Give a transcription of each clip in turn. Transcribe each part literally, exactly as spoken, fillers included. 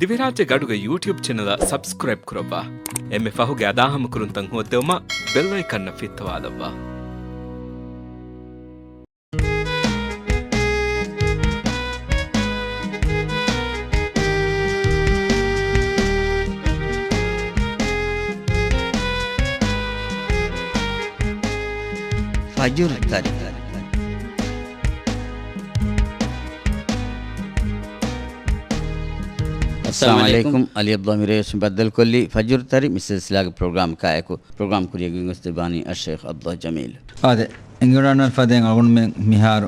ދިވެހިރާއްޖޭގެ އަޑުގެ ޔޫޓިއުބް ޗެނަލަށް ސަބްސްކްރައިބް ކުރައްވާ. އެންމެ ފަހުގެ އަދާހަމަކުރުންތައް ހޯއްދެވުމަށް ބެލް އައިކަންއަށް ފިއްތަވާލައްވާ. ފަޖުރު ތަރި. އައްސަލާމު އައްސަލާމު އަލައިކުމް. އަލީ އަބްދުﷲ މިރޭވެސް ބައްދަލުކޮށްލީ ފަޖުރު ތަރި މި ސިލްސިލާގެ ޕްރޮގްރާމް ކާއެކު. ޕްރޮގްރާމް ކުރިޔަށް ގެންގޮސްދެއްވާނީ އައްޝައިޚް އަބްދުﷲ ޖަމީލް. އާދެ، އެނގިވަޑައިގަންނަވާ ފަދައިން އަޅުގަނޑުމެން މިހާރު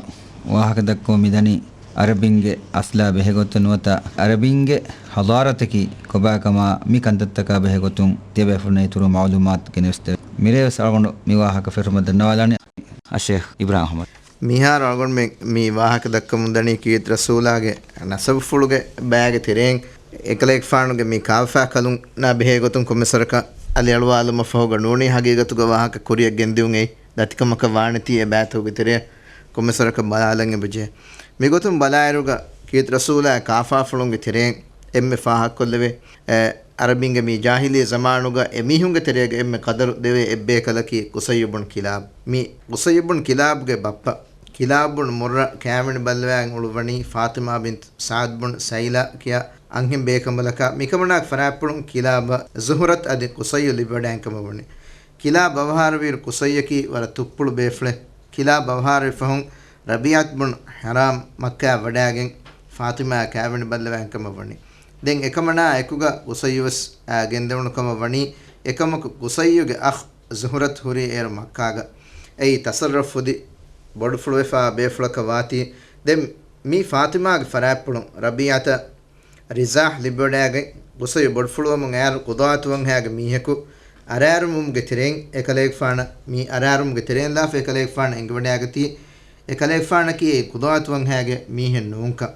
ވާހަކަ ދައްކަމުން މިދަނީ އަރަބިންގެ އަސްލާ ބެހޭގޮތުން ނުވަތަ އަރަބިންގެ ޙަޟާރަތަކީ ކޮބާކަމާ މި ކަންތައްތަކާ ބެހޭގޮތުން ތިޔަބޭފުޅުންނަށް އިތުރު މަޢުލޫމާތު ގެނެސްދެވޭ. މިރޭވެސް އަޅުގަނޑު މި ވާހަކަ ފެށުމަށް ދަންނަވާލާނީ އައްޝައިޚް އިބްރާހިމް އަޙްމަދު. މިހާރު އަޅުގަނޑުމެން މި ވާހަކަ ދައްކަމުން ދަނީ ކީރިތި ރަސޫލާގެ ނަސަބުފުޅުގެ ބައިގެ ތެރެއިން އެކަލޭގެފާނުގެ މި ކާފާ ކަލުންނާ ބެހޭގޮތުން ކޮންމެސްވަރަކަށް އަލިއަޅުވާލުމަށް ފަހުގަ ނޫނީ ހަގީގަތުގަ ވާހަކަ ކުރިއަށް ގެންދިއުން އެއީ ދަތިކަމަކަށް ވާނެތީ އެ ބައިތަކުގެ ތެރެއަށް ކޮންމެސްވަރަކަށް ބަލާލަން އެބަޖެހޭ. މިގޮތުން ބަލާއިރުގަ ކީރިތި ރަސޫލާ ކާފާފުޅުންގެ ތެރެއިން އެންމެ ފާހަގަކޮށްލެވޭ، އެ، އަރަބިންގެ މި ޖާހިލީ ޒަމާނުގަ އެ މީހުންގެ ތެރޭގަ އެންމެ ޤަދަރު ދެވޭ އެއްބޭކަލަކީ ޤުޞައްޔު ބުން ކިލާބް. މި ޤުޞައްޔު ބުން ކިލާބްގެ ބައްޕަ ކިލާބް ބުން މުއްރަ ކާވެނި ބައްލަވާގެން އުޅުއްވަނީ ފާޠިމާ ބިންތު ސަޢްދު ބުން ސައިލާ ކިޔާ އަންހެން ބޭކަނބަލަކާ. މިކަމަނާގެ ފަރާތްޕުޅުން ކިލާބަށް ޒުހުރަތު އަދި ޤުޞައްޔު ލިބިވަޑައިގެން ކަމަށް ވަނީ. ކިލާބް އަވަހާރަވިއިރު ޤުޞައްޔަކީ ވަރަށް ތުއްޕުޅު ބޭފުޅެއް. ކިލާބް އަވަހާރަވި ފަހުން ރަބީޢަތު ބުން ޙަރާމް މައްކާއަށް ވަޑައިގެން ފާޠިމާއާ ކާވެނި ބައްލަވާގެން ކަމަށް ވަނީ. ދެން އެކަމަނާ އެކުގަ ޤުޞައްޔުވެސް އާ ގެންދެވުނު ކަމަށް ވަނީ. އެކަމަކު ޤުޞައްޔުގެ އަޚް ޒުހުރަތު ހުރީ އޭރު މައްކާގަ. އެއީ ތަޞައްރަފް ފުދި ބޮޑުފުޅުވެފާ ބޭފުޅަކަށް ވާތީ. ދެން މި ފާޠިމާގެ ފަރާތްޕުޅުން ރަބީޢަތަށް ރިޒާހް ލިބިވަޑައިގެން ޤުޞައްޔު ބޮޑުފުޅުވަމުން އައިއިރު ޤުޟާތު ވަންހައިގެ މީހަކު އަރާރުމުމުގެ ތެރެއިން އެކަލޭގެފާނަށް މި އަރާރުމުގެ ތެރެއިން ލާފަ އެކަލޭގެފާނަށް އެނގިވަޑައިގަތީ އެކަލޭގެފާނަކީ އެ ޤުޟާތު ވަންހައިގެ މީހެއް ނޫންކަން.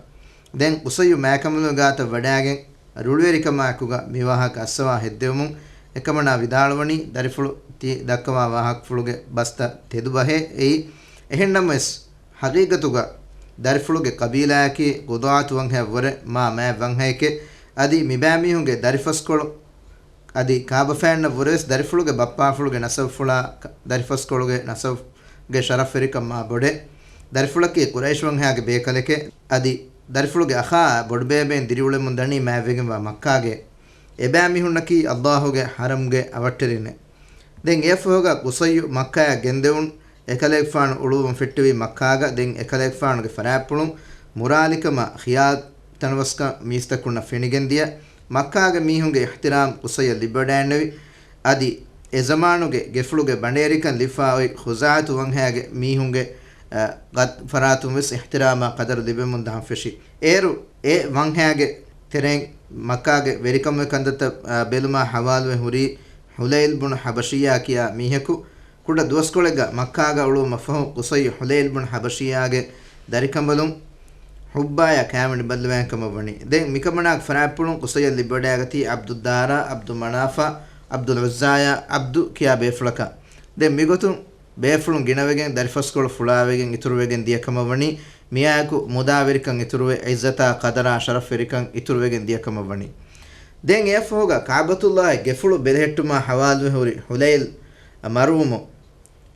ދެން ޤުޞައްޔު މާތްކަނބަލުގެ ގާތަށް ވަޑައިގެން ރުޅިވެރިކަމާއެކުގަ މި ވާހަކަ އައްސަވާ ހެއްދެވުމުން އެކަމަނާ ވިދާޅުވަނީ ދަރިފުޅު ތި ދައްކަވާ ވާހަކަފުޅުގެ ބަސްތައް ތެދު ބަހޭ. އެއީ އެހެންނަމަވެސް ހަގީގަތުގަ ދަރިފުޅުގެ ޤަބީލާއަކީ ޤުޟާތު ވަންހައަށްވުރެ މާ މާތް ވަންހައެކޭ. އަދި މިބައިމީހުންގެ ދަރިފަސްކޮޅު އަދި ކާބަފައިންނަށްވުރެވެސް ދަރިފުޅުގެ ބައްޕާފުޅުގެ ނަސަބުފުޅާ ކަ-، ދަރިފަސްކޮޅުގެ ނަސަބުގެ ޝަރަފްވެރިކަން މާ ބޮޑޭ. ދަރިފުޅަކީ ޤުރައިޝް ވަންހައިގެ ބޭކަލެކޭ. އަދި ދަރިފުޅުގެ އަޚާއާ ބޮޑުބޭބެއިން ދިރިއުޅެމުން ދަނީ މާތްވެގެންވާ މައްކާގެ. އެބައިމީހުންނަކީ ﷲ ގެ ޙަރަމްގެ އަވަށްޓެރިންނޭ. ދެން އެއަށްފަހުގަ ޤުޞައްޔު މައްކާއަށް ގެންދެވުނު އެކަލޭގެފާނު އުޅުއްވަން ފެއްޓެވީ މައްކާގަ. ދެން އެކަލޭގެފާނުގެ ފަރާތްޕުޅުން މުރާލިކަމާ ޚިޔާލު ތަނަވަސްކަން މީސްތަކުންނަށް ފެނިގެންދިޔަ. މައްކާގެ މީހުންގެ އިޙްތިރާމް ޤުޞައްޔަށް ލިބިވަޑައިންނެވި. އަދި އެ ޒަމާނުގެ ގެފުޅުގެ ބަނޑޭރިކަން ލިބިފާ އޮތް ޚުޒާޢަތު ވަންހައިގެ މީހުންގެ، އަ، ގަދް ފަރާތުން ވެސް އިޙްތިރާމާ ޤަދަރު ލިބެމުން ދާން ފެށި. އޭރު އެ ވަންހައިގެ ތެރެއިން މައްކާގެ ވެރިކަމުގެ ކަންތައްތައް، އަ، ބެލުމާ ޙަވާލުވެ ހުރީ ޙުލައިލް ބުނު ޙަބަޝިއްޔާ ކިޔާ މީހަކު. ކުޑަ ދުވަސްކޮޅެއްގަ މައްކާގަ އުޅުވުމަށްފަހު ޤުޞައްޔު ޙުލައިލް ބުނު ޙަބަޝިއްޔާގެ ދަރިކަނބަލުން ޙުއްބާޔާ ކާވެނި ބައްލަވާން ކަމަށް ވަނީ. ދެން މިކަމަނާގެ ފަރާތްޕުޅުން ޤުޞައްޔަށް ލިބިވަޑައިގަތީ ޢަބްދުއްދާރާ، ޢަބްދު މަނާފާ، ޢަބްދުލް ޢުއްޒާޔާ، ޢަބްދު ކިޔާ ބޭފުޅަކާ. ދެން މިގޮތުން ބޭފުޅުން ގިނަވެގެން ދަރިފަސްކޮޅު ފުޅާވެގެން އިތުރުވެގެން ދިޔަ ކަމަށް ވަނީ. މިއާއެކު މުދާވެރިކަން އިތުރުވެ، ޢިއްޒަތާ ޤަދަރާ ޝަރަފްވެރިކަން އިތުރުވެގެން ދިޔަ ކަމަށް ވަނީ. ދެން އެއަށްފަހުގަ ކަޢުބަތުﷲގެ ގެފުޅު ބެލެހެއްޓުމާ ޙަވާލުވެ ހުރި ޙުލައިލް މަރުވުމުން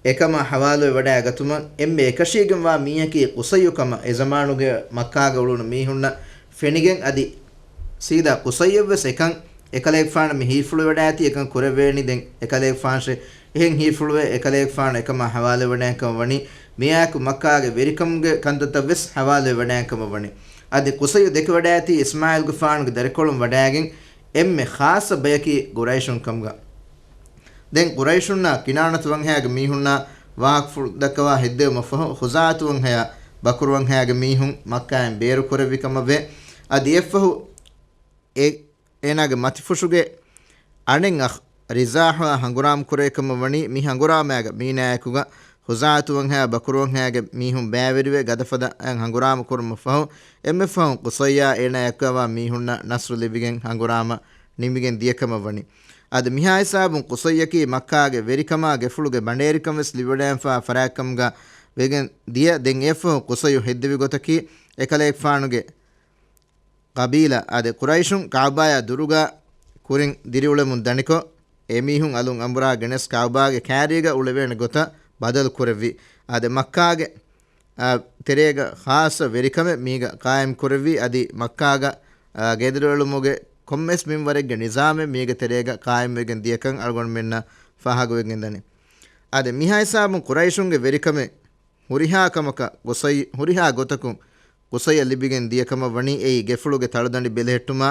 އެކަމާ ޙަވާލުވެވަޑައިގަތުމަށް އެންމެ އެކަށީގެންވާ މީހަކީ ޤުޞައްޔު ކަމަށް އެ ޒަމާނުގެ މައްކާގަ އުޅުނު މީހުންނަށް ފެނިގެން އަދި ސީދާ ޤުޞައްޔަށްވެސް އެކަން އެކަލޭގެފާނަށް މި ހީފުޅުވެވަޑައިގަތީ އެކަން ކުރެވޭނީ ދެން އެކަލޭގެފާނަށޭ. އެހެން ހީފުޅުވެ އެކަލޭގެފާނު އެކަމާ ޙަވާލުވެވަޑައިގެން ކަމަށް ވަނީ. މިއާއެކު މައްކާގެ ވެރިކަމުގެ ކަންތައްތައްވެސް ޙަވާލުވެވަޑައިގެން ކަމަށް ވަނީ. އަދި ޤުޞައްޔު ދެކެވަޑައިގަތީ އިސްމާޢީލްގެފާނުގެ ދަރިކޮޅުން ވަޑައިގެން އެންމެ ޚާއްޞަ ބަޔަކީ ޤުރައިޝުން ކަމުގަ. ދެން ޤުރައިޝުންނާ ކިނާނަތު ވަންހައިގެ މީހުންނާ ވާހަކަފުޅު ދައްކަވާ ހެއްދެވުމަށްފަހު، ޚުޒާޢަތު ވަންހަޔާ ބަކުރު ވަންހައިގެ މީހުން މައްކާއިން ބޭރުކުރެއްވި ކަމަށްވޭ. އަދި އެއަށްފަހު އެ، އޭނާގެ މަތިފުށުގެ އަނެއް އަޚް ރިޒާޙާ ހަނގުރާމަ ކުރޭ ކަމަށް ވަނީ. މި ހަނގުރާމައިގަ މީނާއެކުގަ ޚުޒާޢަތު ވަންހަޔާ ބަކުރު ވަންހަޔާގެ މީހުން ބައިވެރިވެ ގަދަފަދައިން ހަނގުރާމަ ކުރުމަށްފަހު، އެންމެ ފަހުން ޤުޞައްޔާ އޭނާ އެކުގަވާ މީހުންނަށް ނަޞްރު ލިބިގެން ހަނގުރާމަ ނިމިގެން ދިޔަ ކަމަށް ވަނީ. އަދި މިހާ ހިސާބުން ޤުޞައްޔަކީ މައްކާގެ ވެރިކަމާ ގެފުޅުގެ ބަނޑޭރިކަން ވެސް ލިބިވަޑައިގެންފާ ފަރާތްކަމުގަ ވެގެން ދިޔަ. ދެން އެއަށްފަހު ޤުޞައްޔު ހެއްދެވި ގޮތަކީ އެކަލޭގެފާނުގެ ޤަބީލާ. އާދެ، ޤުރައިޝުން ކަޢުބާޔާ ދުރުގަ ކުރިން ދިރިއުޅެމުން ދަނިކޮށް، އެމީހުން އަލުން އަނބުރާ ގެނެސް ކަޢުބާގެ ކާރީގަ އުޅެވޭނެ ގޮތަށް ބަދަލު ކުރެއްވި. އާދެ، މައްކާގެ، އާ، ތެރޭގަ ޚާއްޞަ ވެރިކަމެއް މީގަ ޤާއިމް ކުރެއްވި. އަދި މައްކާގަ، އާ، ގެދޮރުއެޅުމުގެ ކޮންމެސް މިންވަރެއްގެ ނިޒާމެއް މީގެ ތެރޭގަ ޤާއިމްވެގެން ދިޔަކަން އަޅުގަނޑުމެންނަށް ފާހަގަވެގެން ދަނީ. އާދެ، މިހާ ހިސާބުން ޤުރައިޝުންގެ ވެރިކަމެއް ހުރިހާ ކަމަކަށް ޤުޞައްޔު، ހުރިހާ ގޮތަކުން ޤުޞައްޔަށް ލިބިގެން ދިޔަ ކަމަށް ވަނީ، އެއީ ގެފުޅުގެ ތަޅުދަނޑި ބެލެހެއްޓުމާ،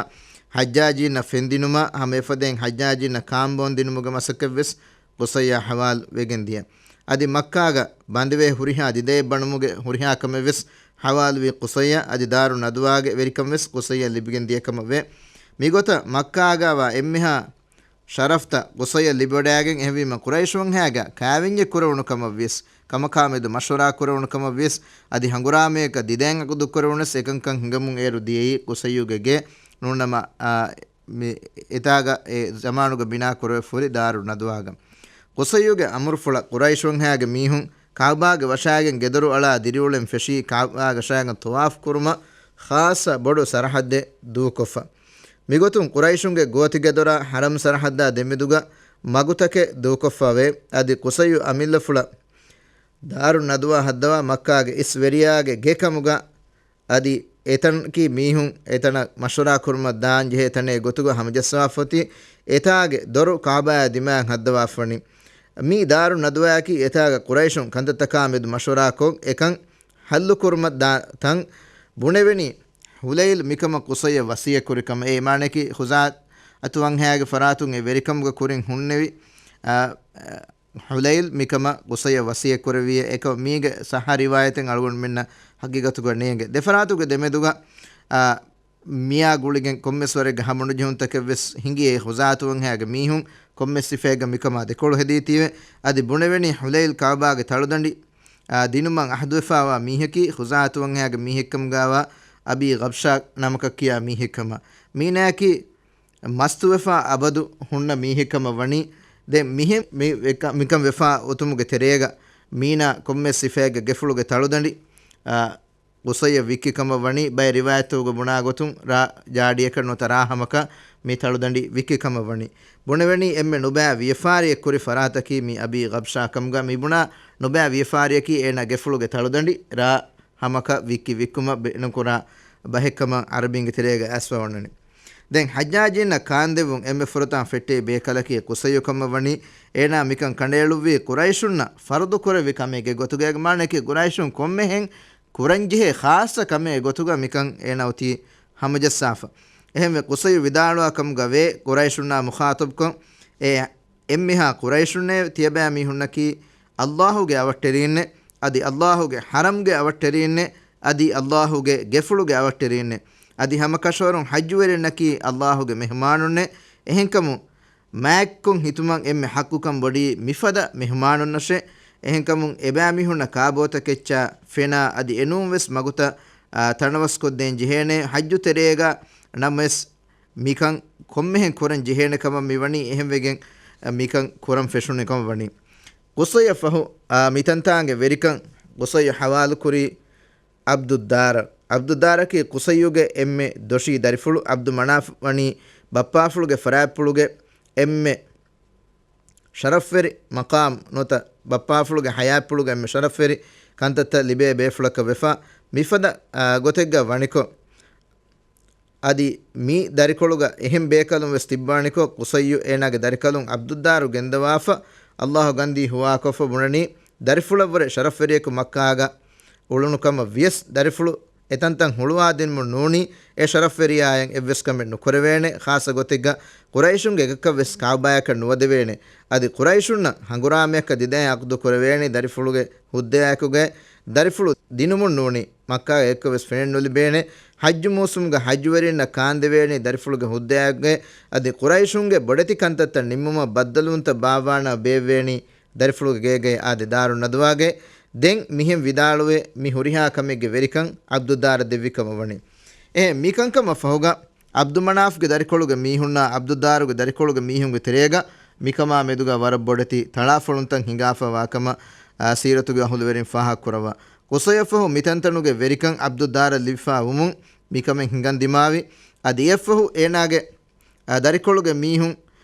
ޙައްޖާޖީންނަށް ފެންދިނުމާ، ހަމަ އެފަދައިން ޙައްޖާޖީންނަށް ކާންބޯން ދިނުމުގެ މަސައްކަތްވެސް ޤުޞައްޔާ ޙަވާލު ވެގެން ދިޔަ. އަދި މައްކާގަ ބަނދެވޭ ހުރިހާ ދިދައެއް ބަނުމުގެ ހުރިހާ ކަމެއްވެސް ޙަވާލުވީ ޤުޞައްޔަށް. އަދި ދާރު ނަދުވާގެ ވެރިކަންވެސް ޤުޞައްޔަށް ލިބިގެން ދިޔަ ކަމަށް ވޭ. މިގޮތަށް މައްކާގަވާ އެންމެހާ ޝަރަފްތައް ޤުޞައްޔަށް ލިބިވަޑައިގެން، އެހެންވީމަ ޤުރައިޝުންހާގަ ކާވެންޏެއް ކުރެވުނު ކަމަށްވިޔަސް، ކަމަކާމެދު މަޝްވަރާ ކުރެވުނު ކަމަށްވިޔަސް، އަދި ހަނގުރާމަޔަކަށް ދިދައިން ޢަޤުދު ކުރެވުނަސް އެކަންކަން ހިނގަމުން އޭރު ދިޔައީ ޤުޞައްޔުގެ ގެ ނޫންނަމަ، އާ، މި އެތާގަ އެ ޒަމާނުގަ ބިނާ ކުރެވިފަ ހުރި ދާރު ނަދުވާގަ. ޤުޞައްޔުގެ އަމުރުފުޅަށް ޤުރައިޝުންހާގެ މީހުން ކަޢުބާގެ ވަށާގެން ގެދޮރު އަޅާ ދިރިއުޅެން ފެށީ ކަޢުބާގަށާގެން ޠަވާފު ކުރުމަށް ޚާއްޞަ ބޮޑު ސަރަޙައްދެއް ދޫކޮށްފަ. މިގޮތުން ޤުރައިޝުންގެ ގޯތިގެދޮރާ ޙަރަމް ސަރަޙައްދާ ދެމެދުގަ މަގުތަކެއް ދޫކޮށްފަވޭ. އަދި ޤުޞައްޔު އަމިއްލަފުޅަށް ދާރު ނަދުވާ ހައްދަވާ މައްކާގެ އިސް ވެރިޔާގެ ގެ ކަމުގަ އަދި އެތަނަކީ މީހުން އެތަނަށް މަޝްވަރާ ކުރުމަށް ދާން ޖެހޭ ތަނެއް ގޮތުގަ ހަމަޖައްސަވާފަ އޮތީ، އެތާގެ ދޮރު ކަޢުބާއާ ދިމާއަށް ހައްދަވާފަ ވަނީ. މި ދާރު ނަދުވާއަކީ އެތާގަ ޤުރައިޝުން ކަންތައްތަކާ މެދު މަޝްވަރާކޮށް އެކަން ޙައްލު ކުރުމަށް ދާ ތަން. ބުނެވެނީ ޙުލައިލް މިކަމަށް ޤުޞައްޔަށް ވަޞިއްޔަތް ކުރި ކަމަށް. އެ މާނައަކީ ޚުޒާޢަތު ވަންހާގެ ފަރާތުން އެ ވެރިކަމުގަ ކުރިން ހުންނެވި، އާ، ޙުލައިލް މިކަމަށް ޤުޞައްޔަށް ވަޞިއްޔަތް ކުރެއްވިއޭ. އެކަމަށް މީގެ ޞައްޙަ ރިވާޔަތެއް އަޅުގަނޑުމެންނަށް ޙަޤީޤަތުގަ ނޭނގެ. ދެފަރާތުގެ ދެމެދުގަ، އާ، މިއާ ގުޅިގެން ކޮންމެސް ވަރެއްގެ ހަމަނުޖެހުންތަކެއްވެސް ހިނގި. އެ ޚުޒާޢަތު ވަންހާގެ މީހުން ކޮންމެސް ސިފައެއްގަ މިކަމާ ދެކޮޅު ހެދީތީވެ. އަދި ބުނެވެނީ ޙުލައިލް ކަޢުބާގެ ތަޅުދަނޑި، އާ، ދިނުމަށް އަހްދުވެފާވާ މީހަކީ ޚުޒާޢަތު ވަންހާގެ މީހެއްކަމުގައިވާ އަބީ ޣަބްޝާ ނަމަކަށް ކިޔާ މީހެއްކަމަށް. މީނައަކީ މަސްތުވެފާ އަބަދު ހުންނަ މީހެއްކަމަށް ވަނީ. ދެން މިހެން މި ވެކަ-، މިކަން ވެފާ އޮތުމުގެ ތެރޭގަ މީނާ ކޮންމެ ސިފައެއްގެ ގެފުޅުގެ ތަޅުދަނޑި، އާ، ޤުޞައްޔަށް ވިއްކި ކަމަށް ވަނީ. ބައެއް ރިވާޔަތްތަކުގަ ބުނާ ގޮތުން ރާ ޖާޑިއަކަށް ނުވަތަ ރާ ހަމަކަށް މި ތަޅުދަނޑި ވިއްކި ކަމަށް ވަނީ. ބުނެވެނީ އެންމެ ނުބައި ވިޔަފާރިއެއް ކުރި ފަރާތަކީ މި އަބީ ޣަބްޝާ ކަމުގަ. މި ބުނާ ނުބައި ވިޔަފާރިއަކީ އޭނާ ގެފުޅުގެ ތަޅުދަނޑި ރާ ހަމަކަށް ވިއްކި ވިއްކުމަށް ބޭނުންކުރާ ބަހެއްކަމަށް ޢަރަބިންގެ ތެރޭގަ އައިސްފަ ވަންނަނީ. ދެން ޙައްޖާޖީންނަށް ކާންދެއްވުން އެންމެ ފުރަތަމަ ފެއްޓޭ ބޭކަލަކީ ޤުޞައްޔު ކަމަށް ވަނީ. އޭނާ މިކަން ކަނޑައެޅުއްވީ ޤުރައިޝުންނަށް ފަރުޟު ކުރެއްވި ކަމެއްގެ ގޮތުގައި، މާނައަކީ ޤުރައިޝުން ކޮންމެހެން ކުރަންޖެހޭ ޚާއްޞަ ކަމެއް ގޮތުގަ މިކަން އޭނާ އޮތީ ހަމަޖައްސާފަ. އެހެންވެ ޤުޞައްޔު ވިދާޅުވާ ކަމުގަ ވޭ، ޤުރައިޝުންނާ މުޚާޠަބްކޮށް، އޭ އެންމެހާ ޤުރައިޝުންނޭ، ތިޔަބައިމީހުންނަކީ ﷲ ގެ އަވަށްޓެރީންނޭ، އަދި ﷲ ގެ ޙަރަމްގެ އަވަށްޓެރީންނޭ، އަދި ﷲ ގެ ގެފުޅުގެ އަވަށްޓެރީންނޭ، އަދި ހަމަ ކަށަވަރުން ޙައްޖުވެރިންނަކީ ﷲ ގެ މެހުމާނުންނޭ. އެހެންކަމުން މާތްކޮށް ހިތުމަށް އެންމެ ޙައްޤުކަން ބޮޑީ މިފަދަ މެހުމާނުންނަށޭ. އެހެންކަމުން އެބައިމީހުންނަށް ކާބޯތަކެއްޗާ ފެނާ އަދި އެނޫންވެސް މަގުތައް، އާ، ތަނަވަސްކޮށްދޭން ޖެހޭނެ. ޙައްޖު ތެރޭގަ ނަމަވެސް މިކަން ކޮންމެހެން ކުރަން ޖެހޭނެ ކަމަށް މިވަނީ. އެހެންވެގެން، އަ، މިކަން ކުރަން ފެށުނު ކަމަށް ވަނީ. ޤުޞައްޔަށް ފަހު، އާ، މިތަންތާނގެ ވެރިކަން ޤުޞައްޔު ޙަވާލުކުރީ ޢަބްދުއްދާރަށް. ޢަބްދުއްދާރަކީ ޤުޞައްޔުގެ އެންމެ ދޮށީ ދަރިފުޅު. ޢަބްދު މަނާފް ވަނީ ބައްޕާފުޅުގެ ފަރާތްޕުޅުގެ އެންމެ ޝަރަފްވެރި މަޤާމް ނުވަތަ ބައްޕާފުޅުގެ ޙަޔާތްޕުޅުގެ އެންމެ ޝަރަފްވެރި ކަންތައްތައް ލިބޭ ބޭފުޅަކަށް ވެފަ. މިފަދަ، އާ، ގޮތެއްގަ ވަނިކޮށް، އަދި މި ދަރިކޮޅުގަ އެހެން ބޭކަލުން ވެސް ތިއްބާނިކޮށް، ޤުޞައްޔު އޭނާގެ ދަރިކަލުން ޢަބްދުއްދާރު ގެންދަވާފަ، ﷲ ގަންދީ ހުވާކޮށްފަ ބުނަނީ، ދަރިފުޅަށްވުރެ ޝަރަފްވެރިޔަކު މައްކާގަ އުޅުނު ކަމަށް ވިޔަސް، ދަރިފުޅު އެތަންތަން ހުޅުވާދިނުމުން ނޫނީ، އެ ޝަރަފްވެރިޔާއަށް އެއްވެސް ކަމެއް ނުކުރެވޭނެ، ޚާއްޞަ ގޮތެއްގަ ޤުރައިޝުންގެ އެކަކަށް ވެސް ކަޢުބާޔަކަށް ނުވަދެވޭނެ. އަދި ޤުރައިޝުންނަށް ހަނގުރާމަޔަކަށް ދިދައިން ޢަޤްދު ކުރެވޭނީ ދަރިފުޅުގެ ހުއްދަޔާއެކުގައި، ދަރިފުޅު ދިނުމުން ނޫނީ، މައްކާގަ އެއްކަވެސް ފެނެއް ނުލިބޭނެ. ޙައްޖު މޫސުމުގަ ޙައްޖުވެރިންނަށް ކާންދެވޭނީ ދަރިފުޅުގެ ހުއްދަޔާގައި، އަދި ޤުރައިޝުންގެ ބޮޑެތި ކަންތައްތައް ނިންމުމަށް ބައްދަލުވުންތައް ބާއްވާނަ ބޭއްވޭނީ ދަރިފުޅުގެ ގޭގައި އާދެ ދާރު ނަދުވާގައި. ދެން މިހެން ވިދާޅުވެ، މި ހުރިހާ ކަމެއްގެ ވެރިކަން ޢަބްދުއްދާރަށް ދެއްވި ކަމަށް ވަނީ. އެހެން މިކަންކަމަށް ފަހުގަ، ޢަބްދުމަނާފްގެ ދަރިކޮޅުގެ މީހުންނާ ޢަބްދުއްދާރުގެ ދަރިކޮޅުގެ މީހުންގެ ތެރޭގަ މިކަމާ މެދުގަ ވަރަށް ބޮޑެތި ތަޅާފޮޅުންތައް ހިނގާފަ ވާކަމަށް، އާ، ސީރަތުގެ އަހުލުވެރިން ފާހަގަ ކުރައްވާ. ޤުޞައްޔަށްފަހު މިތަންތަނުގެ ވެރިކަން ޢަބްދުއްދާރަށް ލިބިފާ ވުމުން މިކަމެއް ހިނގަން ދިމާވި. އަދި އެއަށްފަހު އޭނާގެ، އާ، ދަރިކޮޅުގެ މީހުން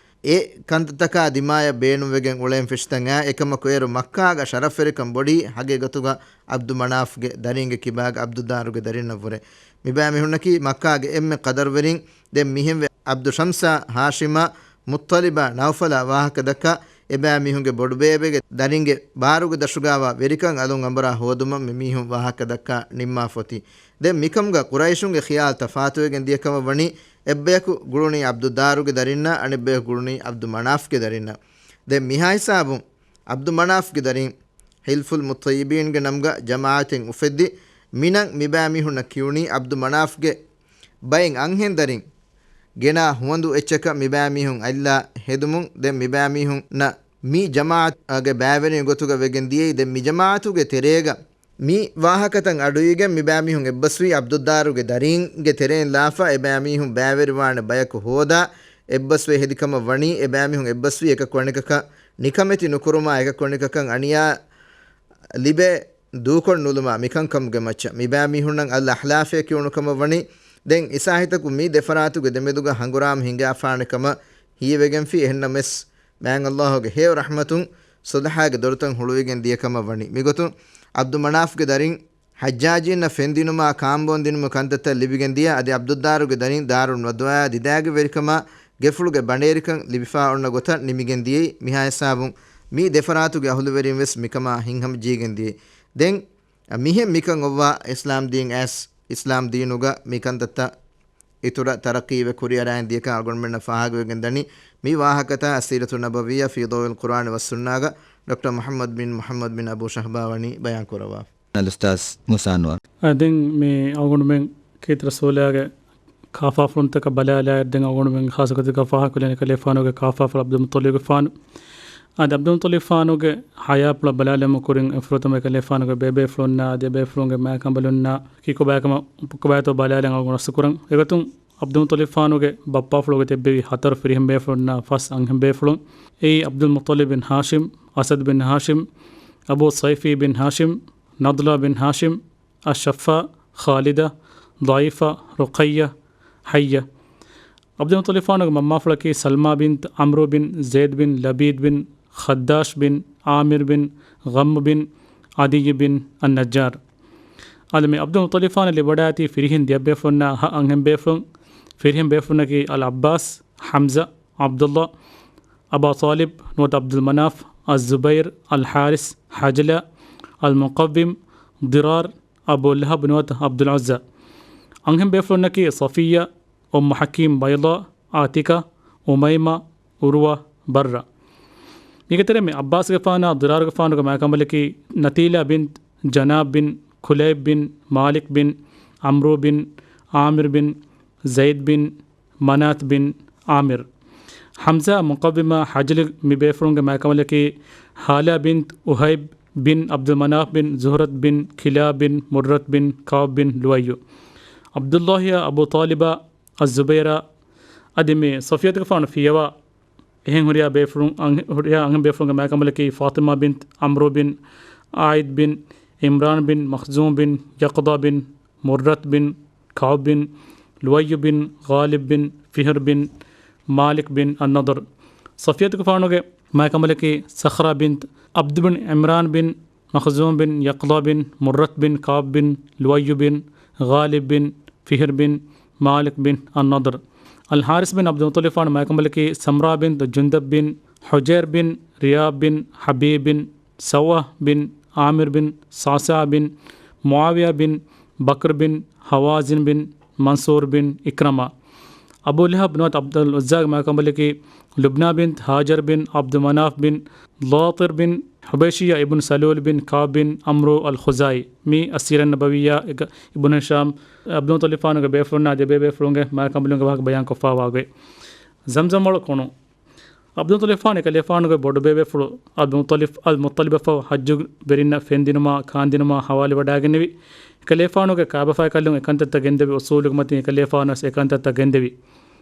އެ ކަންތައްތަކާ ދިމާޔަށް ބޭނުންވެގެން އުޅޭން ފެށިތަން އާ، އެކަމަކު އޭރު މައްކާގަ ޝަރަފްވެރިކަން ބޮޑީ ހަގީގަތުގަ ޢަބްދު މަނާފްގެ ދަރީންގެ ކިބާގަ ޢަބްދުއްދާރުގެ ދަރިންނަށްވުރެ. މިބައިމީހުންނަކީ މައްކާގެ އެންމެ ޤަދަރުވެރިން. ދެން މިހެންވެ ޢަބްދު ޝަމްސާ، ހާޝިމާ، މުއްޠަލިބާ، ނައުފަލާ ވާހަކަ ދައްކާ، އެބައިމީހުންގެ ބޮޑުބޭބެގެ ދަރިންގެ ބާރުގެ ދަށުގާވާ ވެރިކަން އަލުން އަނބުރާ ހޯދުމަށް މި މީހުން ވާހަކަ ދައްކާ ނިންމާފަ އޮތީ. ދެން މިކަމުގަ ޤުރައިޝުންގެ ޚިޔާލް ތަފާތުވެގެން ދިޔަކަމަށް ވަނީ، އެއްބަޔަކު ގުޅުނީ ޢަބްދުއްދާރުގެ ދަރިންނާ، އަނެއްބަޔަކު ގުޅުނީ ޢަބްދު މަނާފްގެ ދަރިންނާ. ދެން މިހާ ހިސާބުން ޢަބްދު މަނާފްގެ ދަރިން ޙިލްފުލް މުއްޠައްޔިބީންގެ ނަމުގަ ޖަމާޢަތެއް އުފެއްދި، މިނަން މިބައިމީހުންނަށް ކިޔުނީ ޢަބްދު މަނާފްގެ ބައެއް އަންހެން ދަރިން ގެނާ ހުވަނދު އެއްޗަކަށް މިބައިމީހުން އަތްލާ ހެދުމުން. ދެން މިބައިމީހުންނަށް މި ޖަމާޢަތުގެ ބައިވެރިން ގޮތުގަ ވެގެން ދިޔައީ. ދެން މި ޖަމާޢަތުގެ ތެރޭގަ މި ވާހަކަތައް އަޑުއިވިގެން މިބައިމީހުން އެއްބަސްވީ ޢަބްދުއްދާރުގެ ދަރީންގެ ތެރެއިން ލާފަ، އެބައިމީހުން ބައިވެރިވާނެ ބަޔަކު ހޯދާ، އެއްބަސްވެ ހެދި ކަމަށް ވަނީ. އެބައިމީހުން އެއްބަސްވީ އެކަކު އަނެކަކަށް ނިކަމެތި ނުކުރުމާ، އެކަކު އަނެކަކަށް އަނިޔާ ލިބޭ ދޫކޮށް ނުލުމާ މިކަންކަމުގެ މައްޗަށް މިބައިމީހުންނަށް އަލް އަޙްލާފޭ ކިޔުނު ކަމަށް ވަނީ. ދެން އިސާހިތަކު މި ދެފަރާތުގެ ދެމެދުގަ ހަނގުރާމަ ހިނގާފާނެ ކަމަށް ހީވެގެންފި. އެހެންނަމަވެސް، މާތް ﷲ ގެ ހެޔޮ ރަޙްމަތުން ޞުލްޙާގެ ދޮރުތައް ހުޅުވިގެން ދިޔަ ކަމަށް ވަނީ. މިގޮތުން ޢަބްދު މަނާފްގެ ދަރިން ޙައްޖާޖީންނަށް ފެންދިނުމާ ކާންބޯން ދިނުމުގެ ކަންތައްތައް ލިބިގެން ދިޔަ. އަދި ޢަބްދުއްދާރުގެ ދަރިން ދާރުން ނަދުވާއާ ދިދާގެ ވެރިކަމާ ގެފުޅުގެ ބަނޑޭރިކަން ލިބިފާ އޮންނަ ގޮތަށް ނިމިގެން ދިޔައީ. މިހާ ހިސާބުން މި ދެފަރާތުގެ އަހުލުވެރިން ވެސް މިކަމާ ހިތްހަމަޖެހިގެން ދިޔައީ. ދެން މިހެން މިކަން އޮއްވާ އިސްލާމް ދީން އައިސް، އިސްލާމް ދީނުގަ މި ކަންތައްތައް އިތުރަށް ތަރައްޤީވެ ކުރިއަރާން ދިޔަކަން އަޅުގަނޑުމެންނަށް ފާހަގަވެގެން ދަނީ. މި ވާހަކަތައް އައްސީރަތު ނަބަވިއްޔާ ފީ ޟައުއިލް ޤުރްއާނި ވައްސުންނާގަ ޑޮކްޓަރ މުޙައްމަދު ބިން މުޙައްމަދު ބިން އަބޫ ޝަހްބާ ވަނީ ބަޔާން ކުރައްވާފަ. އަލްއުސްތާޛް މޫސާ އަންވަރު. އަ، ދެން މި އަޅުގަނޑުމެން ކީރިތި ރަސޫލާގެ ކާފާފުޅުންތަކަށް ބަލާލާއިރު، ދެން އަޅުގަނޑުމެން ޚާއްޞަ ގޮތެއްގަ ފާހަގަކުރަނީ އެކަލޭފާނުގެ ކާފާފުޅު ޢަބްދުލް މުއްޠަލިބުގެފާނު. އަދި ޢަބްދުލް މުއްޠަލިބުގެފާނުގެ ޙަޔާތްޕުޅަށް ބަލާލަމުން ކުރިން އެފުރަތަމަ އެކަލޭފާނުގެ ބޭބޭފުޅުންނާ އަދި އެބޭފުޅުންގެ މާކަނބަލުންނާ ކިކުބާކަމަށް ކޮބާތޯ ބަލާލަން އަޅުގަނޑު ރަސްކުރަން. އެގޮތުން ޢަބްދުލް މުއްޠަލިބުގެފާނުގެ ބައްޕާފުޅުގެ ތެއްބެވި ހަތަރު ފިރިހެން ބޭފުޅުންނާ ފަސް އަންހެން ބޭފުޅުން. އެއީ ޢަބްދުލް މުއްޠަލިބް ބިން ހާޝިމް، އަސަދް ބިން ހާޝިމް، އަބޫ ސައިފީ ބިން ހާޝިމް، ނަޟްލާ ބިން ހާޝިމް، އައްޝައްފާ، ޚާލިދާ، ޟައިފާ، ރުޤައްޔާ، ޙައްޔާ. ޢަބްދުލް މުއްޠަލިބުގެފާނުގެ މަންމާފުޅަކީ ސަލްމާ ބިންތު ޢަމްރު ބިން ޒައިދް ބިން ލަބީދް ބިން ޚައްދާޝް ބިން ޢާމިރު ބިން ޣަންމު ބިން ޢަދިއްޔު ބިން އައްނައްޖާރު. އަދި މި ޢަބްދުލް މުއްޠަލިބުގެފާނަށް ލިބިވަޑައިގަތީ ފިރިހެން ދެއަތް ބޭފުޅުންނާ ހަ އަންހެން ބޭފުޅުން. ފިރިހެން ބޭފުޅުންނަކީ އަލް ޢައްބާސް، ޙަމްޒާ، ޢަބްދުﷲ، އަބާ ޠާލިބް ނުވަތަ ޢަބްދުލް މަނާފް، އައްޒުބައިރު، އަލް ޙާރިސް، ޙަޖްލާ، އަލް މުޤައްވިމް، ޟިރާރް، އަބޫ ލަހަބް ނުވަތަ ޢަބްދުލް ޢުއްޒާ. އަންހެން ބޭފުޅުންނަކީ ޞަފިއްޔާ، އުއްމު ޙަކީމް، ބައިޟާ، ޢާތިޤާ، އުމައިމާ، ޢުރުވާ، ބައްރާ. މީގެ ތެރެއިން މި ޢައްބާސްގެފާނާ ޟިރާރުގެފާނުގެ މާކަނބަލަކީ ނަތީލާ ބިންތު ޖަނާބް ބިން ކުލައިބް ބިން މާލިކް ބިން ޢަމްރު ބިން ޢާމިރު ބިން ޒައިދް ބިން މަނާތް ބިން ޢާމިރު. ޙަމްޒާ، މުޤައްވިމާ، ޙަޖްލު މި ބޭފުޅުންގެ މާކަނބަލަކީ ހާލާ ބިންތު އުހައިބް ބިން ޢަބްދުލް މަނާފް ބިން ޒުހްރަތް ބިން ކިލާބް ބިން މުރްރަތް ބިން ކަޢުބް ބިން ލުއައްޔު. ޢަބްދުﷲ، އަބޫ ޠާލިބާ، އައްޒުބައިރާ އަދި މި ޞަފިއްޔަތުގެފާނު ފިޔަވާ އެހެން ހުރިހާ ބޭފުޅުން، އަން-، ހުރިހާ އަންހެން ބޭފުޅުންގެ މާކަނބަލަކީ ފާޠިމާ ބިންތު ޢަމްރު ބިން ޢާއިދް ބިން ޢިމްރާން ބިން މަޚްޒޫމް ބިން ޔަޤްޟާ ބިން މުރްރަތް ބިން ކަޢުބް ބިން ލުއައްޔު ބިން ޣާލިބް ބިން ފިހްރު ބިން މާލިކް ބިން އައްނަޟްރު. ޞަފިއްޔަތުގެފާނުގެ މާކަނބަލަކީ ޞަޚްރާ ބިންތު ޢަބްދު ބިން ޢިމްރާން ބިން މަޚްޒޫމް ބިން ޔަޤްޟާ ބިން މުރްރަތް ބިން ކަޢުބް ބިން ލުއައްޔު ބިން ޣާލިބް ބިން ފިހްރު ބިން މާލިކް ބިން އައްނަޟްރު. އަލް ޙާރިސް ބިން ޢަބްދުލް މުއްޠަލިބުގެފާނު މާކަނބަލަކީ ސަމްރާ ބިންތު ޖުންދަބް ބިން ޙުޖައިރް ބިން ރިޔާބް ބިން ޙަބީބް ބިން ސައުއާ ބިން ޢާމިރު ބިން ޞަޢްޞަޢާ ބިން މުޢާވިޔާ ބިން ބަކްރު ބިން ހަވާޒިން ބިން މަންޞޫރު ބިން ޢިކްރަމާ. އަބޫ ލަހަބް ނުވަތަ ޢަބްދުލް ޢުއްޒާގެ މާކަނބަލަކީ ލުބްނާ ބިންތު ހާޖަރް ބިން ޢަބްދު މަނާފް ބިން ޟާތިރް ބިން ޙުބައިޝިއްޔާ އިބްނު ސަލޫލް ބިން ކަޢުބް ބިން ޢަމްރު އަލް ޚުޒާޢީ. މީ އައްސީރަތު ނަބަވިއްޔާ އިބްނު ހިޝާމް ޢަބްދުލް މުއްޠަލިބުގެފާނުގެ ބޭފުޅުންނާ ދެބޭބޭފުޅުންގެ މާކަނބަލުންގެ ވާހަކަ ބަޔާންކޮށްފާވާ ގޮތް. ޒަމްޒަމް ވަޅު ކޮނު. ޢަބްދުލް މުއްޠަލިބުގެފާނު އެކަލޭފާނުގެ ބޮޑުބޭބޭފުޅު ޢަބްދުލް މުއްޠަލިބު އަލް މުއްޠަލިބަށްފަހު ޙައްޖު ވެރިންނަށް ފެންދިނުމާ ކާންދިނުމާ ޙަވާލުވެވަޑައިގެންނެވި. އެކަލޭފާނުގެ ކައިބަފާކަލުން އެކަންތައްތައް ގެންދެވި އުޞޫލުގެ މަތިން އެކަލޭފާނަށް އެކަންތައްތައް ގެންދެވި.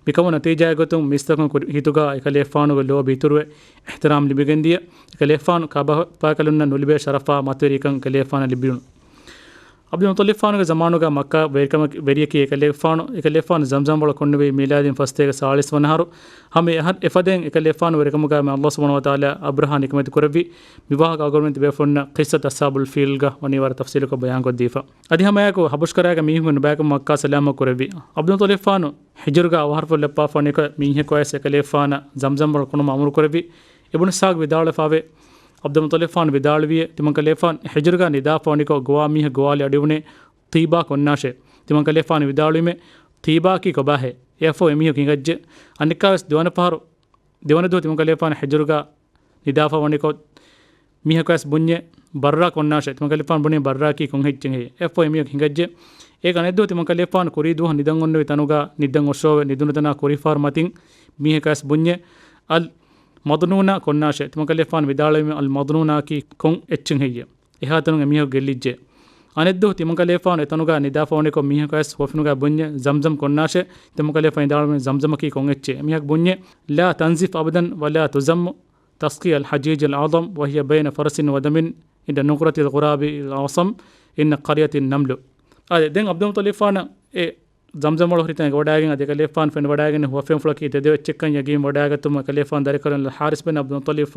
މިކަމުގެ ނަތީޖާއެއްގޮތުން މީސްތަކުން ކުރި ހިތުގަ އެކަލޭފާނުގެ ލޯބި އިތުރުވެ، އިޙްތިރާމް ލިބިގެންދިޔަ. އެކަލޭފާނު ކައިބަފާކަލުންނަށް ނުލިބޭ ޝަރަފާ މަތިވެރިކަން އެކަލޭފާނަށް ލިބުނު. ޢަބްދުލް މުޠައްލިބުގެ ޒަމާނުގަ މައްކާ ވެރިކަމަކީ، ވެރިޔަކީ އެކަލޭގެފާނު، އެކަލޭގެފާނު ޒަމްޒަމް ވަޅު ކޮންނެވީ މީލާދީން ފަސްތޭކަ ސާޅީސް ވަނަ އަހަރު. ހަމަ އެ އަހަރު އެފަދައިން އެކަލޭގެފާނު ވެރިކަމުގަ މި ﷲ ސުބްޙާނަހޫ ވަތަޢާލާ އަބްރަހާ ނިކަމެތި ކުރެއްވި. މި ވާހަކަ އަޅުގަނޑުމެން ތިބޭފުޅުންނަށް ޤިއްޞަތު އަޞްޙާބުލް ފީލްގަ ވަނީ ވަރަށް ތަފްޞީލުކޮށް ބަޔާންކޮށްދީފަ. އަދި ހަމައެއާއެކު ހަބަޝް ކަރައިގެ މީހުން ނުބައިކަމު މައްކާ ސަލާމަތް ކުރެއްވި. ޢަބްދުލް މުޠައްލިބު ހިޖުރުގަ އަވަހަރުފުޅު ލައްޕާފަ ވަނިކޮށް މީހަކު އައިސް އެކަލޭގެފާނަށް ޒަމްޒަމް ވަޅު ކޮނުމަށް އަމުރު ކުރެއްވި. އިބްނު އިސްޙާޤް ވިދާޅުވެފައިވޭ، ޢަބްދުލް މުޠައްލިބު ވިދާޅުވިއޭ، ތިމަން ކަލޭގެފާނު ހިޖުރުގަ ނިދާފަ ވަނިކޮށް ގޮވާ މީހެއް ގޮވާލި އަޑިވުނޭ ޠީބާ ކޮންނާށޭ. ތިމަން ކަލޭގެފާނު ވިދާޅުވީމޭ، ޠީބާއަކީ ކޮބާހޭ؟ އެއަށްފަހު އެމީހަކު ހިނގައްޖެ. އަނެއްކާވެސް ދެވަނަ ފަހަރު، ދެވަނަ ދުވަހު ތިމަން ކަލޭގެފާނު ހިޖުރުގަ ނިދާފަ ވަނިކޮށް މީހަކު އައިސް ބުންޏޭ، ބައްރާ ކޮންނާށޭ. ތިމަން ކަލޭގެފާނު ބުނީ ބައްރާއަކީ ކޮން ހެއްޗެއްހޭ؟ އެއަށްފަހު އެމީހަކު ހިނގައްޖެ. އޭގެ އަނެއްދުވަހު ތިމަން ކަލޭގެފާނު ކުރީ ދުވަހު ނިދަން އޮންނެވި ތަނުގަ ނިދަން އޮށޯވެ ނިދުނު ތަނާ ކުރީފަހަރު މަތިން މީހަކު އައިސް ބުންޏޭ، އަލް މަޟްނޫނާ ކޮންނާށޭ. ތިމަން ކަލޭގެފާނު ވިދާޅުވީމޭ، އަލް މަޟްނޫނާއަކީ ކޮން އެއްޗެއް ހެއްޔޭ؟ އެހާތަނުން އެމީހަކު ގެއްލިއްޖެ. އަނެއްދުވަހު ތިމަން ކަލޭގެފާނު އެތަނުގަ ނިދާފަ ވަނިކޮށް މީހަކު އައިސް ހުވަފެނުގަ ބުންޏޭ، ޒަމްޒަމް ކޮންނާށޭ؟ ތިމަން ކަލޭގެފާނު ވިދާޅުވީމޭ، ޒަމްޒަމަކީ ކޮން އެއްޗެއް؟ އެމީހަކު ބުންޏޭ، لا تنزف أبدا ولا تذم تسقي الحجيج الأعظم وهي بين فرس ودم عند نقرة الغراب الأعصم إن قرية النمل. އާދެ، ދެން ޢަބްދުލް މުޠައްލިބު އެ ޒަމްޒަމް ވަޅު ހުރި ތަން އެގޮވަޑައިގެން އަދި އެކަލޭގެފާނު ފެނިވަޑައިގެން ހުވަފެންފުޅަކީ ތެދު އެއްޗެއްކަން ޔަގީން ވަޑައިގަތުމުން އެކަލޭގެފާނު ދަރިކަލުން އަލް ޙާރިސް ބިން ޢަބްދުލް މުޠައްލިބު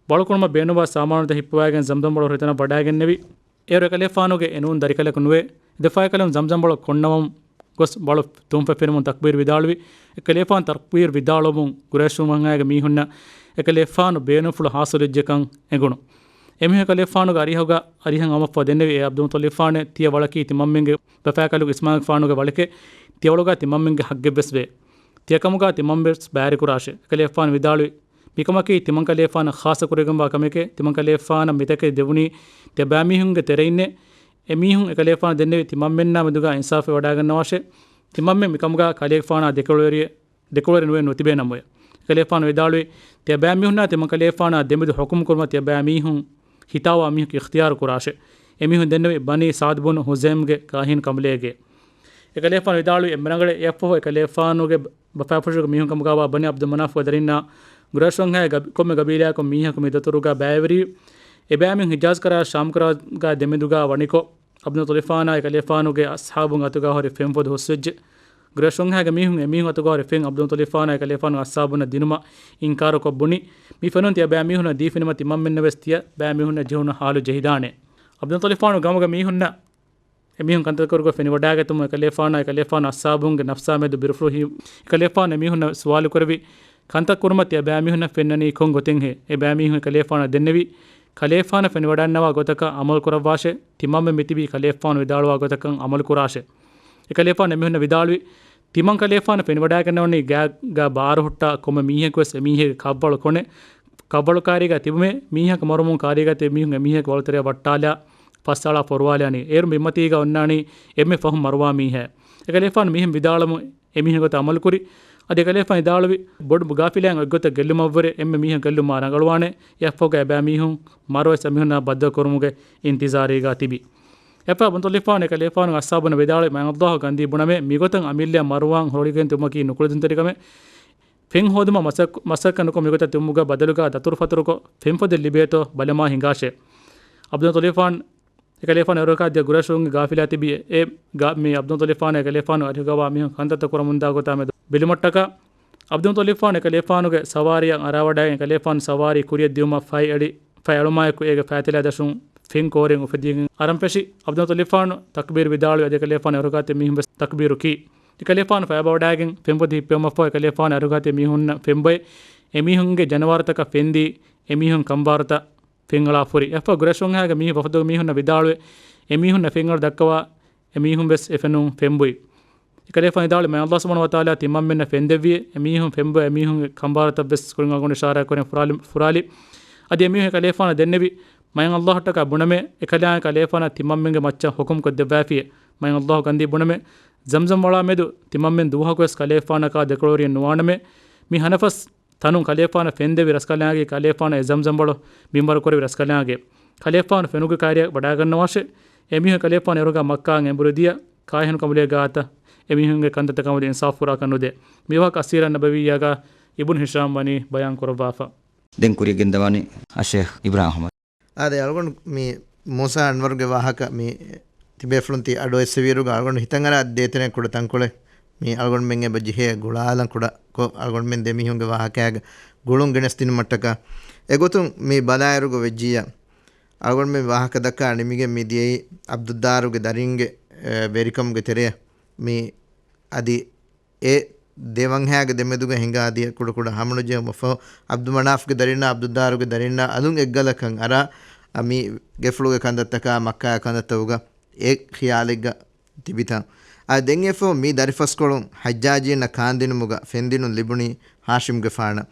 ވަޅުކޮނުމަށް ބޭނުންވާ ސާމާނުތައް ހިއްޕަވައިގެން ޒަމްޒަމް ވަޅު ހުރި ތަނަށް ވަޑައިގެންނެވި. އޭރު އެކަލޭގެފާނުގެ އެނޫން ދަރިކަލަކު ނުވޭ. އެ ދެފާއިކަލުން ޒަމްޒަމް ވަޅު ކޮންނަވަމުން ގޮސް ވަޅު ތުންފަތް ފެނުމުން ތަކްބީރު ވިދާޅުވި. އެކަލޭގެފާނު ތަކްބީރު ވިދާޅުވުމުން ޤުރައިޝު ވަންހައިގެ މީހުންނަށް އެކަލޭގެފާނު ބޭނުންފުޅު ޙާޞިލުވެއްޖެކަން އެނގުނު. އެމީހުން އެކަލޭގެފާނުގެ އަރިހުގަ އަރިހަށް އައުމަށްފަހު ދެންނެވި، އޭ ޢަބްދުލް މުޠައްލިބު، ތިޔަ ވަޅަކީ ތިމަންމެންގެ ބަފާކަލުގެ އިސްމާޢީލްގެފާނުގެ ވަޅެކޭ. ތިޔަ ވަޅުގަ ތިމަންމެންގެ ޙައްޤެއްވެސް ވޭ. ތިޔަކަމުގަ ތިމަންވެސް ބައިވެރިކުރާށޭ. އެކަލޭގެފާނު ވިދާޅުވި، މިކަމަކީ ތިމަން ކަލޭގެފާނަށް ޚާއްޞަ ކުރެވިގެންވާ ކަމެކޭ. ތިމަން ކަލޭގެފާނަށް މިތަކެތި ދެވުނީ ތިޔަބައިމީހުންގެ ތެރެއިންނޭ. އެމީހުން އެކަލޭގެފާނަށް ދެންނެވި ތިމަންމެންނާ މެދުގަ އިންސާފެއް ވަޑައިގަންނަވާށޭ. ތިމަންމެން މިކަމުގަ ކަލޭގެފާނާ ދެކޮޅުވެރި، ދެކޮޅުވެރި ނުވެ ނުތިބޭ ނަމަވެ. އެކަލޭގެފާނު ވިދާޅުވީ، ތިޔަބައިމީހުންނާ ތިމަން ކަލޭގެފާނާ ދެމެދު ޙުކުމް ކުރުމަށް ތިޔަބައިމީހުން ހިތާވާ މީހަކު އިޚްތިޔާރު ކުރާށޭ. އެމީހުން ދެންނެވި ބަނީ ސަޢްދު ބުނު ހުޒައިމްގެ ކާހިން ކަނބަލޭގެ. އެކަލޭގެފާނު ވިދާޅުވީ، އެންމެ ރަނގަޅޭ. އެއަށްފަހު އެކަލޭގެފާނުގެ ބަފާފުށުގެ މީހުން ކަމުގަވާ ބަނީ ޢަބްދު މަނާފުގެ ދަރިންނާ ޤުރައިޝު ވަންހައިގެ ކޮންމެ ގަބީލާއަކުން މީހަކު މި ދަތުރުގަ ބައިވެރިވި. އެބައިމީހުން ޙިޖާޒް ކަރައި ޝާމް ކަރައިގަ ދެމެދުގަ ވަނިކޮށް، ޢަބްދުލް މުޠަލިބާނާ އެކަލޭފާނުގެ އަޞްޙާބުން އަތުގަ ހުރި ފެންފޮދު ހުސްވެއްޖެ. ޤުރައިޝުންހާގެ މީހުން އެމީހުން އަތުގަ ހުރި ފެން ޢަބްދުލް މުޠަލިބާނާ އެކަލޭފާނުގެ އަޞްޙާބުންނަށް ދިނުމަށް އިންކާރުކޮށް ބުނި، މި ފެނުން ތިޔަބައި މީހުންނަށް ދީފިނަމަ ތިމަންމެންނަށް ވެސް ތިޔަބައި މީހުންނަށް ޖެހުނު ޙާލު ޖެހިދާނެ. ޢަބްދުލް މުޠަލިބާނު ގަމުގެ މީހުންނަށް އެމީހުން ކަންތައް ކުރިގޮތް ފެނިވަޑައިގަތުމުން އެކަލޭފާނާ އެކަލޭފާނު އަޞްޙާބުންގެ ނަފްސާ މެދު ބިރުފުޅު ހި-، އެކަލޭފާނު އެމީހުންނަށް ސުވާލު ކުރެއްވި، ކަންތައް ކުރުމަށް ތިޔަބައިމީހުންނަށް ފެންނަނީ ކޮން ގޮތެއްހޭ؟ އެބައިމީހުން އެކަލޭފާނަށް ދެންނެވި، ކަލޭފާނަށް ފެނިވަޑައިގަންނަވާ ގޮތަކަށް ޢަމަލު ކުރައްވާށޭ. ތިމަންމެން މިތިބީ ކަލޭފާނު ވިދާޅުވާ ގޮތަކަށް ޢަމަލު ކުރާށޭ. އެކަލޭފާނު އެމީހުންނަށް ވިދާޅުވި، ތިމަން ކަލޭފާނު ފެނިވަޑައިގަންނަވަނީ ގާގަ ބާރު ހުއްޓާ ކޮންމެ މީހަކުވެސް އެމީހެއްގެ ކަށްވަޅު ކޮނެ، ކަށްވަޅުކާރީގަ ތިބުމޭ. މީހަކު މަރުމުން ކާރީގަ ތިބި މީހުން އެމީހެއްގެ ވަޅު ތެރެއަށް ވައްޓާލާ ފައްސާޅާ ފޮރުވާލާނީ. އޭރު ބިންމަތީގަ އޮންނާނީ އެންމެ ފަހުން މަރުވާ މީހާ. އެކަލޭފާނު މިހެން ވިދާޅުމުން އެމީހުން ގޮތަށް ޢަމަލު ކުރި. އަދި އެކަލޭފާނު ވިދާޅުވި، ބޮޑު ގާފިލާއެއް އޮތްގޮތަށް ގެއްލުމަށްވުރެ އެންމެ މީހަކު ގެއްލުމާ ރަނގަޅުވާނެ. އެއަށްފަހުގަ އެބައިމީހުން މަރުވެސް އެމީހުންނާ ބައްދަލު ކުރުމުގެ އިންތިޒާރީގަ ތިބި. އެއަށްފަހު ޢަބްދުލް މުޠަލިބާނު އެކަލޭފާނުގެ އަޞްޙާބުންނަށް ވިދާޅުވި، މާތް ﷲ ގަންދީ ބުނަމޭ، މިގޮތަށް އަމިއްލައަށް މަރުވާން ހުރެގެން ތިބުމަކީ ނުކުޅެދުންތެރިކަމެއް. ފެން ހޯދުމަށް މަސައްކަ-، މަސައްކަތް ނުކޮށް މިގޮތަށް ތިބުމުގަ ބަދަލުގަ ދަތުރުފަތުރުކޮށް، ފެންފޮދެއް ލިބޭތޯ ބަލަމާ ހިނގާށޭ. ޢަބްދުލް މުޠަލިބާން އެކަލޭފާނު އެރުކާ ދިޔަ ޤުރައިޝުންގެ ގާފިލާ ތިބި އެ ގާ-، މި ޢަބްދުލް މުޠަލިބާން އެކަލޭފާނު އަރިހުގަވާ މީހުން ކަންތައްތައް ކުރަމުންދާ ގޮތާ މެދު ބެލުމަށްޓަކާ، ޢަބްދުލް މުޠަލިބާނު އެކަލޭފާނުގެ ސަވާރީއަށް އަރާވަޑައިގެން އެކަލޭފާނު ސަވާރީ ކުރިއަށް ދިޔުމަށް ފައި އެޅި، ފައި އެޅުމާއެކު އޭގެ ފައިތެލާ ދަށުން ފެން ކޯރިން އުފެދިގެން އަރަން ފެށި. ޢަބްދުލް މުޠަލިބާނު ތަކްބީރު ވިދާޅުވި އަދި އެކަލޭފާނު އެރުގާތެ މީހުން ވެސް ތަކްބީރު ކީ. އެކަލޭފާނު ފައިބަވަޑައިގެން ފެންފޮދު ހިއްޕެވުމަށްފަހު އެކަލޭފާނު އެރުގާތެ މީހުންނަށް ފެންބޮއެ އެމީހުންގެ ޖަނަވާރުތަކަށް ފެންދީ އެމީހުން ކަނބާރުތައް ފެންއަޅާ ފުރި. އެއަށްފަހު ޤުރައިޝުންހާގެ މީހުން ވަފުދުގެ މީހުންނަށް ވިދާޅުވެ، އެމީހުންނަށް ފެންއަޅު ދައްކަވާ، އެމީހުން ވެސް އެފެނުން ފެންބުއި. އެކަލޭފާނު ވިދާޅުވި، މާތް ﷲ ސުބްޙާނަހޫ ވަތަޢާލާ ތިމަންމެންނަށް ފެންދެއްވި، އެމީހުން ފެންބޮ، އެމީހުންގެ ކަނބާރުތައް ވެސް ކުރިން އަޅުގަނޑު އިޝާރާތް ކުރިން ފުރާލި، ފުރާލި. އަދި އެމީހުން އެކަލޭފާނަށް ދެންނެވި، މާތް ﷲ އަށްޓަކާ ބުނަމޭ، އެކަލާނގެ ކަލޭފާނަށް ތިމަންމެންގެ މައްޗަށް ޙުކުމް ކޮށްދެއްވާފިއޭ. މާތް ﷲ ގަންދީ ބުނަމޭ، ޒަމްޒަމް ވަޅާ މެދު ތިމަންމެން ދުވަހަކުވެސް ކަލޭފާނަކާ ދެކޮޅުވެރިއެއް ނުވާނަމޭ. މި ހަނަފަސް ތަނުން ކަލޭފާނަށް ފެންދެވި ރަސްކަލާނގެ ކަލޭފާނަށް އެ ޒަމްޒަމް ވަޅު މިންވަރު ކުރެވި ރަސްކަލާނގެ ކަލޭފާނު ފެނުގެ ކާރިއަށް ވަޑައިގަންނަވާށޭ. އެމީހުން ކަލޭފާނު އެރުގަ މައްކާއަށް އެނބުރި ދިޔަ ކާހިނު ކަނބުލޭ ގާތަށް އެމީހުންގެ ކަންތައްތަކާމެދު އިންސާފު ފުރާކަށް ނުދޭ. މިވާހަކަ ސީރަ ނަބަވިއްޔާގަ އިބްނު ހިޝާމް ވަނީ ބަޔާން ކުރައްވާފަ. ދެން ކުރިއަށް ގެންދަވާނީ އައްޝޭޚް އިބްރާހިމް އަޙްމަދު. އާދެ، އަޅުގަނޑު މި މޫސާ އަންވަރުގެ ވާހަކަ މި ތިބޭފުޅުން ތި އަޑުއެއްސެވިއިރުގަ އަޅުގަނޑު ހިތަށްއަރާ ދޭތެރޭން ކުޑަ ތަންކޮޅެއް މި އަޅުގަނޑުމެން އެބަ ޖެހޭ ގުޅާލަން ކުޑަކޮށް، އަޅުގަނޑުމެން ދެމީހުންގެ ވާހަކައިގަ ގުޅުން ގެނެސްދިނުމަށްޓަކާ. އެގޮތުން މި ބަލާއިރުގަ ވެއްޖިއްޔާ، އަޅުގަނޑުމެން ވާހަކަ ދައްކާ ނިމިގެން މި ދިޔައީ އަބްދުއްދާރުގެ ދަރިންގެ، އެ، ވެރިކަމުގެ ތެރެއަށް. މި އަދި އެ ދެ ވަންހާގެ ދެމެދުގަ ހިނގާ ދިޔަ ކުޑަކުޑަ ހަމަނުޖެހުމަށްފަހު، އަބްދު މަނާފްގެ ދަރިންނާ އަބްދުއްދާރުގެ ދަރިންނާ އަލުން އެއްގަލަކަށް އަރާ، އަ، މި ގެފުޅުގެ ކަންތައްތަކާ މައްކާ ކަންތައްތަކުގަ އެ ޚިޔާލެއްގަ ތިބިތަން. އަ، ދެން އެފަހު މި ދަރިފަސްކޮޅުން ޙައްޖާޖީންނަށް ކާންދިނުމުގަ ފެންދިނުން ލިބުނީ ހާޝިމްގެފާނަށް.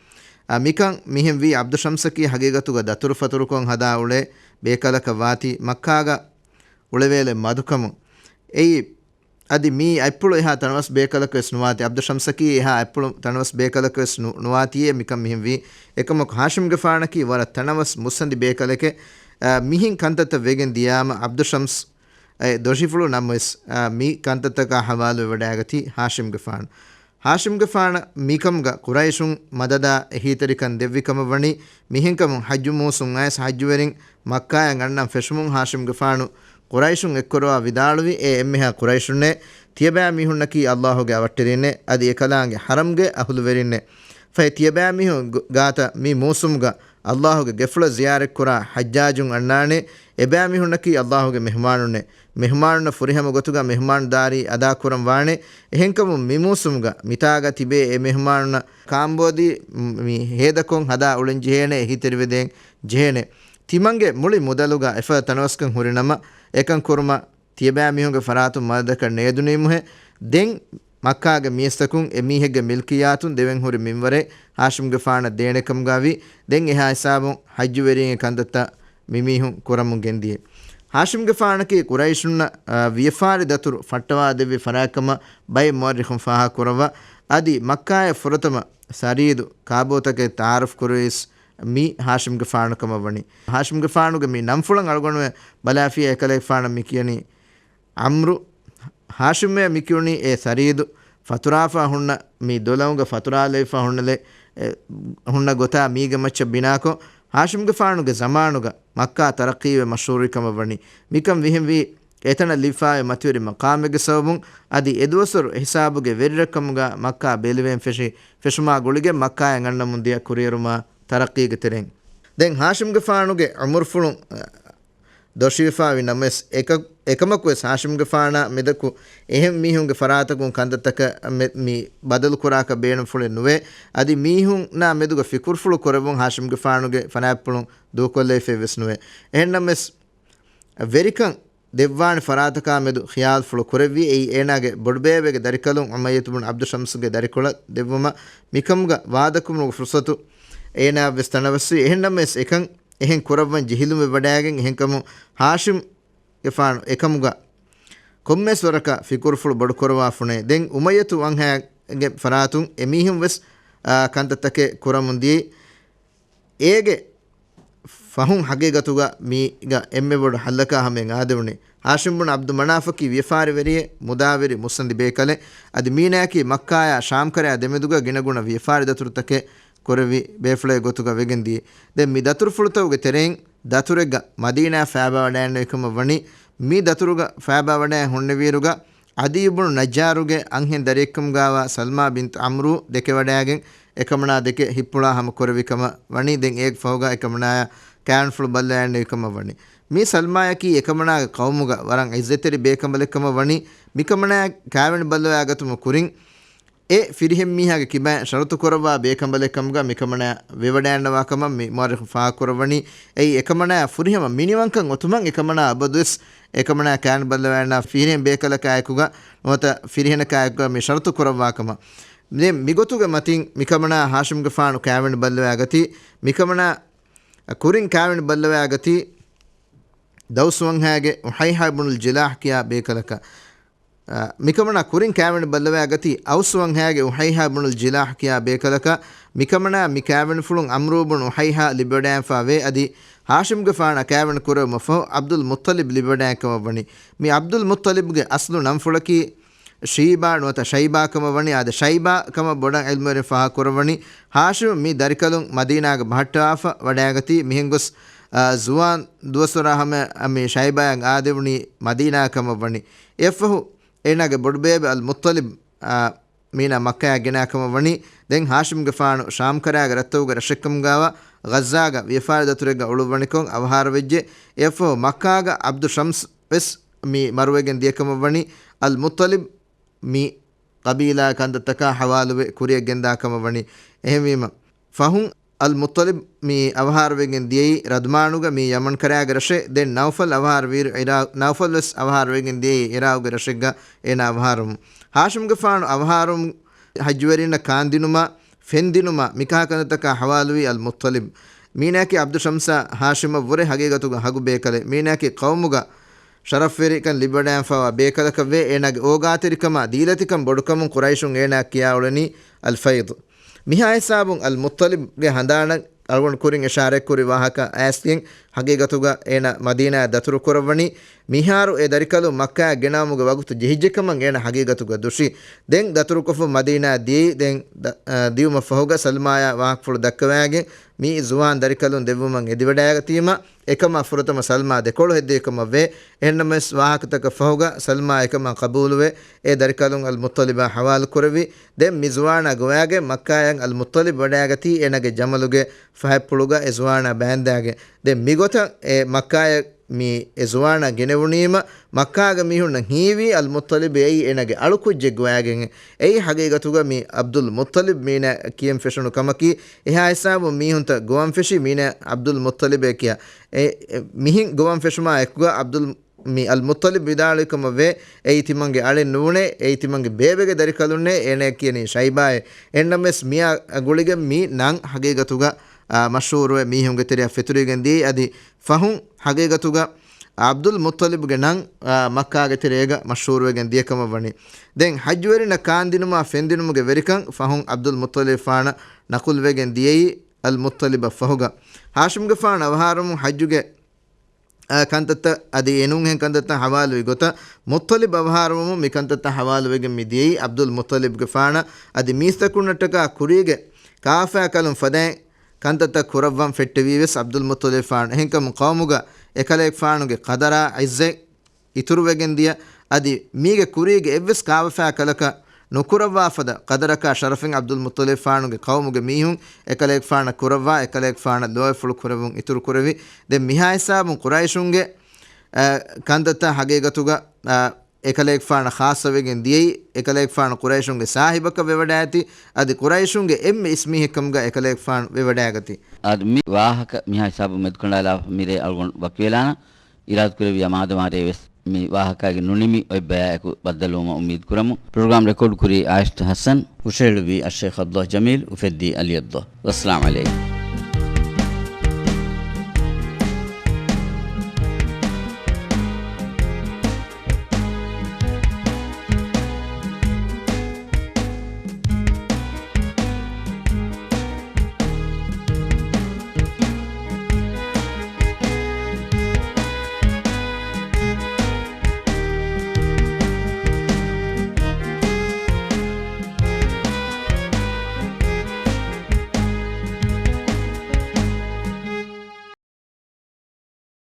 އަ، މިކަން މިހެން ވީ، އަބްދު ޝަމްސަކީ ހަގީގަތުގަ ދަތުރުފަތުރުކޮށް ހަދާ އުޅޭ ބޭކަލަކަށް ވާތީ މައްކާގަ އުޅެވޭލެއް މަދުކަމުން. އެއީ އަދި މީ އަތްޕުޅު އެހާ ތަނަވަސް ބޭކަލަކުވެސް ނުވާތީ، އަބްދު ޝަމްސަކީ އެހާ އަތްޕުޅު ތަނަވަސް ބޭކަލަކުވެސް ނު-، ނުވާތީއޭ މިކަން މިހެން ވީ. އެކަމަކު ހާޝިމްގެފާނަކީ ވަރަށް ތަނަވަސް މުއްސަނދި ބޭކަލެކޭ. އަ، މިހެން ކަންތައްތައް ވެގެން ދިޔާމަ އަބްދު ޝަމްސް އެ ދޮށިފުޅު ނަމަވެސް، އާ، މި ކަންތައްތަކާ ހަވާލުވެވަޑައިގަތީ ހާޝިމްގެފާނު. ހާޝިމްގެފާނަށް މިކަމުގަ ޤުރައިޝުން މަދަދާ އެހީތެރިކަން ދެއްވި ކަމަށް ވަނީ، މިހެންކަމުން ޙައްޖު މޫސުން އައިސް ޙައްޖުވެރިން މައްކާޔަށް އަންނަން ފެށުމުން ހާޝިމްގެފާނު ޤުރައިޝުން އެއްކުރަވާ ވިދާޅުވި، އޭ އެންމެހާ ޤުރައިޝުންނޭ، ތިޔަބައިމީހުންނަކީ ﷲ ގެ އަވަށްޓެރިންނޭ، އަދި އެކަލާނގެ ޙަރަމްގެ އަހުލުވެރިންނޭ. ފަހެ ތިޔަބައިމީހުން ގ-، ގާތަށް މި މޫސުމުގަ ﷲ ގެ ގެފުޅަށް ޒިޔާރަތްކުރާ ޙައްޖާޖުން އަންނާނެ، އެބައިމީހުންނަކީ ﷲ ގެ މެހުމާނުންނޭ. މެހުމާނުންނަށް ފުރިހަމަ ގޮތުގަ މެހުމާނުދާރީ އަދާކުރަން ވާނެ. އެހެންކަމުން މި މޫސުމުގަ މިތާގަ ތިބޭ އެ މެހުމާނުންނަށް ކާނބޯދީ މި ހޭދަކޮށް ހަދާ އުޅެން ޖެހޭނެ، އެހީތެރިވެދޭން ޖެހޭނެ. ތިމަންގެ މުޅި މުދަލުގަ އެފަދަ ތަނަވަސްކަން ހުރި ނަމަ، އެކަން ކުރުމަށް ތިޔަބައިމީހުންގެ ފަރާތުން މަދަދަކަށް ނޭދުނީމުހޭ. ދެން މައްކާގެ މީސްތަކުން އެމީހެއްގެ މިލްކިއްޔާތުން ދެވެން ހުރި މިންވަރެއް ހާޝިމްގެފާނަށް ދޭނެކަމުގަ ވި. ދެން އެހާ ހިސާބުން ޙައްޖުވެރީންގެ ކަންތައްތައް މިމީހުން ކުރަމުން ގެންދިޔަ. ހާޝިމްގެފާނަކީ ޤުރައިޝުންނަށް، އާ، ވިޔަފާރި ދަތުރު ފައްޓަވާ ދެއްވި ފަރާތްކަމަށް ބައެއް މުއައްރިޚުން ފާހަގަކުރައްވާ. އަދި މައްކާއަށް ފުރަތަމަ ސަރީދު ކާބޯތަކެއް ތައާރަފް ކުރެވިސް މީ ހާޝިމްގެފާނު ކަމަށް ވަނީ. ހާޝިމްގެފާނުގެ މި ނަންފުޅަށް އަޅުގަނޑުމެން ބަލާފިޔާ އެކަލޭގެފާނަށް މި ކިޔަނީ ޢަމްރު. ހާޝިމްއޭ މި ކިޔުނީ އެ ސަރީދު ފަތުރާފާ ހުންނަ މި ދޮލަމުގަ ފަތުރާލެވިފާ ހުންނަލެ-، އެ، ހުންނަ ގޮތާ މީގެ މައްޗަށް ބިނާކޮށް، ހާޝިމްގެފާނުގެ ޒަމާނުގަ މައްކާ ތަރައްޤީވެ މަޝްހޫރުވި ކަމަށް ވަނީ. މިކަން ވިހެންވީ އެތަނަށް ލިބިފާވި މަތިވެރި މަޤާމެއްގެ ސަބަބުން. އަދި އެދުވަސްވަރު އެހިސާބުގެ ވެރިރަށްކަމުގަ މައްކާ ބެލިވެން ފެށި ފެށުމާ ގުޅިގެން މައްކާއަށް އަންނަމުން ދިޔަ ކުރިއެރުމާ ތަރައްޤީގެ ތެރެއިން. ދެން ހާޝިމްގެފާނުގެ ޢުމުރުފުޅުން، އަ، ދޮށިވެފާވި ނަމަވެސް، އެކަ-، އެކަމަކުވެސް ހާޝިމްގެފާނާ މެދަކު އެހެން މީހުންގެ ފަރާތަކުން ކަންތައްތަކަށް މެ-، މި ބަދަލުކުރާކަށް ބޭނުންފުޅެއް ނުވޭ. އަދި މީހުންނާ މެދުގަ ފިކުރުފުޅު ކުރެއްވުން ހާޝިމްގެފާނުގެ ފަނާތްޕުޅުން ދޫކޮށްލައިފައެއްވެސް ނުވޭ. އެހެންނަމަވެސް، ވެރިކަން ދެއްވާނެ ފަރާތަކާ މެދު ޚިޔާލުފުޅު ކުރެއްވި. އެއީ އޭނާގެ ބޮޑުބޭބެގެ ދަރިކަލުން އުމައްޔަތު ބުން ޢަބްދު ޝަމްސުގެ ދަރިކޮޅަށް ދެއްވުމަށް މިކަމުގަ ވާދަކުރުމުގެ ފުރުޞަތު އޭނާއަށްވެސް ތަނަވަސްވި. އެހެންނަމަވެސް އެކަން އެހެން ކުރައްވަން ޖެހިލުން ވެވަޑައިގެން އެހެންކަމުން ހާޝިމްގެފާނު އެކަމުގަ ކޮންމެސް ވަރަކަށް ފިކުރުފުޅު ބޮޑުކުރައްވާފުނޭ. ދެން އުމައްޔަތު ވަންހައިގެ ފަރާތުން އެމީހުން ވެސް، އާ، ކަންތައްތަކެއް ކުރަމުން ދިޔައީ. އޭގެ ފަހުން ހަގީގަތުގަ މީގަ އެންމެ ބޮޑު ހައްލަކާ ހަމައަށް އާދެވުނީ. ހާޝިމް ބުން ޢަބްދު މަނާފަކީ ވިޔަފާރިވެރިއެއް، މުދާވެރި މުއްސަނދި ބޭކަލެއް. އަދި މީނާއަކީ މައްކާޔާ ޝާމްކަރަޔާ ދެމެދުގަ ގިނަގުނަ ވިޔަފާރި ދަތުރުތަކެއް ކުރެއްވި ބޭފުޅެއް ގޮތުގަ ވެގެންދިޔަ. ދެން މި ދަތުރުފުޅުތަކުގެ ތެރެއިން ދަތުރެއްގަ މަދީނާ ފައިބާވަޑައިންނެވި ކަމަށް ވަނީ. މި ދަތުރުގަ ފައިބާވަޑައި ހުންނެވިއިރުގަ ޢަދީ ބުނު ނައްޖާރުގެ އަންހެން ދަރިއެއްކަމުގައިވާ ސަލްމާ ބިންތު ޢަމްރޫ ދެކެވަޑައިގެން އެކަމަނާ ދެކެ ހިއްޕުޅާ ހަމަ ކުރެވި ކަމަށް ވަނީ. ދެން އޭގެ ފަހުގަ އެކަމަނާޔާ ކާވެނިފުޅު ބައްލަވައިގެންނެވި ކަމަށް ވަނީ. މި ސަލްމާޔަކީ އެކަމަނާގެ ޤައުމުގަ ވަރަށް ޢިއްޒަތްތެރި ބޭކަނބަލެއް ކަމަށް ވަނީ. މިކަމަނާ ކާވެނި ބައްލަވައިގަތުމުގެ ކުރިން އެ ފިރިހެން މީހާގެ ކިބައިން ޝަރުތު ކުރައްވާ ބޭކަނބަލެއް ކަމުގަ މިކަމަނާ ވެވަޑައިގަންނަވާ ކަމަށް މި މުއައްރިޚު ފާހަގަކުރައްވަނީ. އެއީ އެކަމަނާ ފުރިހަމަ މިނިވަންކަން އޮތުމަށް އެކަމަނާ އަބަދުވެސް އެކަމަނާ ކާވެނި ބައްލަވައިގަންނަވާ ފިރިހެން ބޭކަލަކާއެކުގަ ނުވަތަ ފިރިހެނަކާއެކުގަ މި ޝަރުތު ކުރައްވާ ކަމަށް. ދެން މިގޮތުގެ މަތިން މިކަމަނާ ހާޝިމްގެފާނު ކާވެނި ބައްލަވައިގަތީ. މިކަމަނާ ކުރިން ކާވެނި ބައްލަވައިގަތީ ދައުސް ވަންހައިގެ އުހައިހާ ބުނުލް ޖިލާހް ކިޔާ ބޭކަލަކަށް. އަ، މިކަމަނާ ކުރިން ކާވެނި ބައްލަވައިގަތީ އައުސް ވަންހައިގެ އުހައިހާ ބުނުލް ޖިލާހް ކިޔާ ބޭކަލަކަށް. މިކަމަނާ މި ކާވެނިފުޅުން ޢަމްރޫ ބުނު އުހައިހާ ލިބިވަޑައިގެންފާވޭ. އަދި ހާޝިމްގެފާނަށް ކާވެނި ކުރެވުމަށްފަހު ޢަބްދުލް މުއްޠަލިބް ލިބިވަޑައިގެން ކަމަށްވަނީ. މި ޢަބްދުލް މުއްޠަލިބްގެ އަސްލު ނަންފުޅަކީ ޝީބާ ނުވަތަ ޝައިބާ ކަމަށްވަނީ. އާދެ، ޝައިބާ ކަމަށް ބޮޑަށް ޢިލްމުވެރިން ފާހަގަކުރައްވަނީ. ހާޝިމް މި ދަރިކަލުން މަދީނާގަ ބަހައްޓަވާފަ ވަޑައިގަތީ. މިހެންގޮސް އާ، ޒުވާން ދުވަސްވަރާ ހަމަ މި ޝައިބާއަށް އާދެވުނީ މަދީނާއަށް ކަމަށް ވަނީ. އެއަށްފަހު އޭނާގެ ބޮޑުބޭބެ އަލް މުއްޠަލިބް، އާ، މީނާ މައްކާއަށް ގެނާ ކަމަށް ވަނީ. ދެން ހާޝިމްގެފާނު ޝާމްކަރާގެ ރަށްތަކުގެ ރަށެއްކަމުގާވާ ޣައްޒާގަ ވިޔަފާރި ދަތުރެއްގަ އުޅުއްވަނިކޮށް އަވަހާރަވެއްޖެ. އެއަށްފަހު މައްކާގަ ޢަބްދު ޝަމްސް ވެސް މި މަރުވެގެން ދިޔަކަމަށް ވަނީ. އަލް މުއްޠަލިބް މި ޤަބީލާ ކަންތައްތަކާ ޙަވާލުވެ ކުރިއަށް ގެންދާ ކަމަށް ވަނީ. އެހެންވީމަ، ފަހުން އަލް މުއްޠަލިބް މި އަވަހާރަވެގެން ދިޔައީ ރަދްމާނުގަ މި ޔަމަން ކަރާގެ ރަށެއް. ދެން ނައުފަލް އަވަހާރަވީރު ޢިރާ-، ނައުފަލް ވެސް އަވަހާރަވެގެން ދިޔައީ ޢިރާގުގެ ރަށެއްގަ އޭނާ އަވަހާރަވުމުން. ހާޝިމްގެފާނު އަވަހާރަވުމުން ޙައްޖުވެރިންނަށް ކާންދިނުމާ، ފެންދިނުމާ، މިކަހަލަ ކަންތައްތަކާ ޙަވާލުވީ އަލް މުއްޠަލިބް. މީނާއަކީ ޢަބްދު ޝަމްސާ ހާޝިމަށްވުރެ ހަގީގަތުގަ ހަގު ބޭކަލެއް. މީނާއަކީ ޤައުމުގަ ޝަރަފްވެރިކަން ލިބިވަޑައިގެންފަވާ ބޭކަލަކަށްވޭ. އޭނާގެ އޯގާތެރިކަމާ ދީލަތިކަން ބޮޑުކަމުން ޤުރައިޝުން އޭނާއަށް ކިޔާއުޅެނީ އަލް ފައިޟް. މިހާ ހިސާބުން އަލް މުއްޠަލިބްގެ ހަނދާނަށް އަޅުގަނޑު ކުރިން އިޝާރަތްކުރި ވާހަކަ އައިސްގެން ހަގީގަތުގަ އޭނާ މަދީނާއަށް ދަތުރު ކުރައްވަނީ. މިހާރު އެ ދަރިކަލުން މައްކާއަށް ގެނައުމުގެ ވަގުތު ޖެހިއްޖެކަމަށް އޭނާ ހަގީގަތުގަ ދުށީ. ދެން ދަތުރުކޮށްފަ މަދީނާއަށް ދިޔައީ. ދެން ދ-، އަ، ދިޔުމަށްފަހުގަ ސަލްމާޔާ ވާހަކަފުޅު ދައްކަވައިގެން މި ޒުވާން ދަރިކަލުން ދެއްވުމަށް އެދިވަޑައިގަތީމަ، އެކަމާ ފުރަތަމަ ސަލްމާ ދެކޮޅު ހެއްދެވިކަމަށްވޭ. އެހެންނަމަވެސް ވާހަކަތަކަށް ފަހުގަ ސަލްމާ އެކަމާ ޤަބޫލުވެ، އެ ދަރިކަލުން އަލް މުއްޠަލިބާ ޙަވާލު ކުރެއްވި. ދެން މި ޒުވާނާ ގޮވައިގެން މައްކާއަށް އަލް މުއްޠަލިބް ވަޑައިގަތީ އޭނާގެ ޖަމަލުގެ ފަހަތްޕުޅުގަ އެ ޒުވާނާ ބާންދާގެން. ދެން މިގޮތަށް އެ މައްކާއަށް މި އެ ޒުވާނާ ގެނެވުނީމަ، މައްކާގެ މީހުންނަށް ހީވީ އަލް މުއްޠަލިބް އެއީ އޭނާގެ އަޅުކުއްޖެއް ގޮވައިގެން. އެއީ ހަގީގަތުގަ މި އަބްދުލް މުއްޠަލިބް މީނަ ކިޔަން ފެށުނު ކަމަކީ. އެހާ ހިސާބުން މީހުންތައް ގޮވަން ފެށީ މީނަ އަބްދުލް މުއްޠަލިބޭ ކިޔާ. އެ، އެ، މިހިން ގޮވަން ފެށުމާ އެކުގަ އަބްދުލް، މި އަލް މުއްޠަލިބް ވިދާޅުވިކަމަށްވޭ، އެއީ ތިމަންގެ އަޅެއް ނޫނޭ، އެއީ ތިމަންގެ ބޭބެގެ ދަރިކަލުންނޭ، އޭނައަށް ކިޔަނީ ޝައިބާއޭ. އެހެންނަމަވެސް މިއާ ގުޅިގެން މި ނަން ހަގީގަތުގަ، އާ، މަޝްހޫރުވެ މީހުންގެ ތެރެއަށް ފެތުރިގެން ދިޔައީ. އަދި ފަހުން ހަގީގަތުގަ އަބްދުލް މުއްޠަލިބްގެ ނަން، އާ، މައްކާގެ ތެރޭގަ މަޝްހޫރުވެގެން ދިޔަކަމަށްވަނީ. ދެން ޙައްޖުވެރިންނަށް ކާންދިނުމާ ފެންދިނުމުގެ ވެރިކަން ފަހުން އަބްދުލް މުއްޠަލިބްފާނަށް ނަޤުލްވެގެން ދިޔައީ އަލް މުއްޠަލިބަށް ފަހުގަ. ހާޝިމްގެފާނު އަވަހާރަވުމުން ޙައްޖުގެ، އާ، ކަންތައްތައް އަދި އެނޫންހެން ކަންތައްތައް ޙަވާލުވި ގޮތަށް މުއްޠަލިބް އަވަހާރަވުމުން މި ކަންތައްތައް ޙަވާލުވެގެން މި ދިޔައީ އަބްދުލް މުއްޠަލިބްގެފާނަށް. އަދި މީސްތަކުންނަށްޓަކާ ކުރީގެ ކާފާ ކަލުން ފަދައިން ކަންތައްތައް ކުރައްވަން ފެއްޓެވީވެސް އަބްދުލް މުއްޠަލިބްފާނު. އެހެންކަމުން ޤައުމުގަ އެކަލޭގެފާނުގެ ޤަދަރާ ޢިއްޒަތް އިތުރުވެގެން ދިޔަ، އަދި މީގެ ކުރީގެ އެއްވެސް ކާވެފާ ކަލަކަށް ނުކުރައްވާފަދަ ޤަދަރަކާ ޝަރަފެއް އަބްދުލް މުއްޠަލިބްފާނުގެ ޤައުމުގެ މީހުން އެކަލޭގެފާނަށް ކުރައްވާ، އެކަލޭގެފާނަށް ލޯތްފުޅު ކުރެއްވުން އިތުރު ކުރެވި. ދެން މިހާ ހިސާބުން ޤުރައިޝުންގެ، އަ، ކަންތައްތައް ހަގީގަތުގަ، އަ، އެކަލޭގެފާނަށް ޚާއްޞަވެގެން ދިޔައީ، އެކަލޭގެފާނު ޤުރައިޝުންގެ ސާހިބަކަށް ވެވަޑައިގަތީ، އަދި ޤުރައިޝުންގެ އެންމެ އިސް މީހެއްކަމުގަ އެކަލޭގެފާނު ވެވަޑައިގަތީ. އަދި މި ވާހަކަ މިހާ ހިސާބުން މެދުކަނޑާލާފަ މިރޭ އަޅުގަނޑު ވަކިވެލާނަން. އިރާދަކުރެއްވިޔާ މާދަމާރޭ ވެސް މި ވާހަކާގެ ނުނިމި އޮތް ބަޔާއެކު ބައްދަލުވުމަށް އުއްމީދު ކުރަމު. ޕްރޮގްރާމް ރެކޯޑް ކުރީ އާއިޝްތު ހަސަން. ހުށަހެޅުއްވީ އައްޝޭޚް ޢަބްދުﷲ ޖަމީލް، އުފެއްދީ އަލީ ޢަބްދުﷲ. ވައްސަލާމް ޢަލައިކުމް.